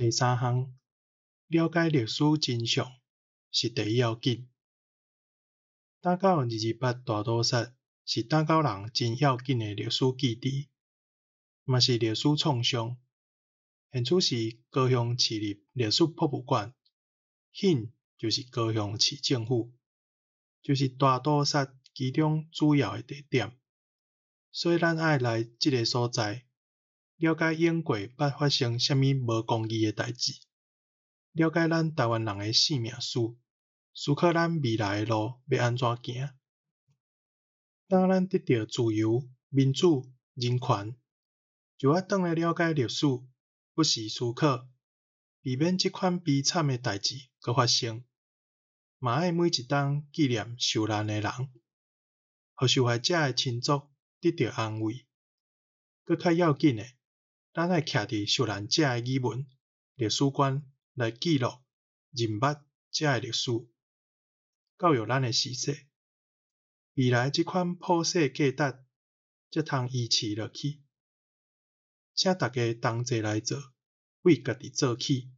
第三項，了解歷史真相是第一要緊。打狗228大屠殺是打狗人真要緊的歷史記憶，嘛是歷史創傷。現此時高雄市立歷史博物館，現就是高雄市政府，就是大屠殺其中主要的地點。所以咱愛來這个所在，了解永過捌發生啥物無公義的代誌，了解咱台灣人的生命史，思考咱未來的路欲按怎行。當咱得著自由、民主、人權，就愛轉來了解歷史，不時思考，避免這款悲慘的代誌閣發生。嘛愛每一冬紀念受難的人，予受害者的親屬得著安慰。閣較要緊的，咱愛徛佇受難者的語文、歷史觀來記錄、認捌這个歷史，教育咱的時勢。未來這款普世價值才通維持落去。請大家同齊來做，為家己做起。